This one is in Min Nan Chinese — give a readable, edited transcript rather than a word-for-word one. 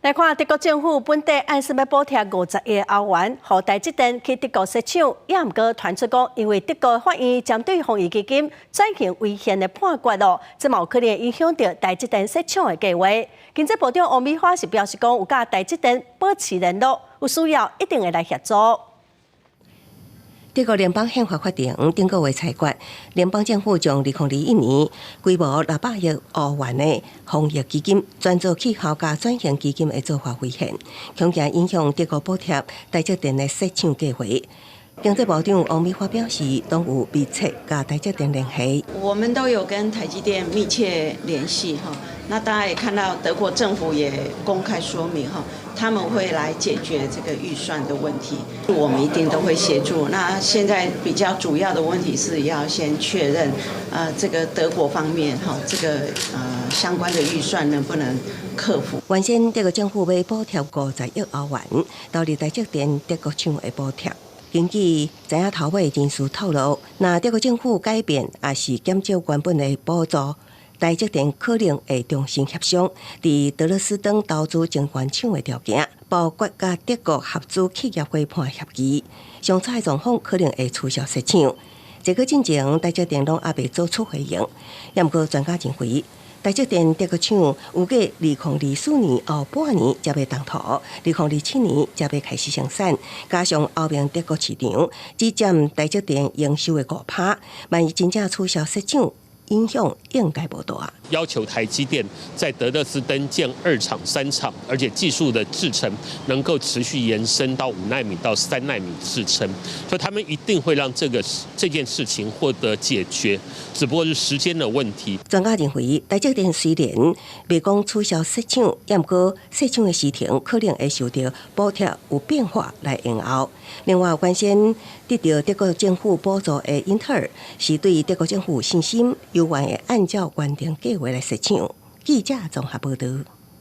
來看德國政府本底按說欲補貼50億歐元，予台積電去德國設廠，也毋過傳出講，因為德國法院針對防疫基金轉型違憲的判決咯，這嘛有可能影響著台積電設廠的計劃。經濟部長王美花是表示講，有佮台積電保持聯絡，有需要一定會來協助。德國聯邦憲法法庭頂個月裁決，聯邦政府將2021年規模600億歐元的防疫基金轉做氣候佮轉型基金的做法違憲，恐驚影響德國補貼台積電的設廠計劃。經濟部長王美花表示，攏有密切佮台積電聯繫。我們都有跟台積電密切聯繫哈，那大家也看到德國政府也公開說明哈，他們會來解決這個預算的問題，我們一定都會協助。那現在比較主要的問題是要先確認，這個德國方面哈，這個相關的預算能不能克服。原先德國政府欲補貼50億歐元，投入台積電德國廠的補貼。根據知影頭尾人士透露，若德國政府改變，抑是減少原本的補助，台積電可能會重新協商，佇德累斯登投資晶圓廠的條件，包括佮德國合資企業伙伴協議。上差的狀況可能會取消設廠。這個進前，台積電攏猶未做出回應。也毋過專家認為，台積電德國廠預計2024年後半年才欲動土，2027年才欲開始生產。加上歐盟德國市場只佔台積電營收的5趴，萬一真正取消設廠，影響應該無大。要求台積電在德勒斯登建二廠、三廠，而且技術的製程能夠持續延伸到5納米到3納米製程，所以他們一定會讓這件事情獲得解決，只不過是時間的問題。專家認為，台積電雖然未講取消設廠，也毋過設廠的時程可能會受到補貼有變化來延後。另外，原先得著德國政府補助的英特爾，是對德國政府有信心，猶原會按照原定計劃來設廠。記者綜合報導。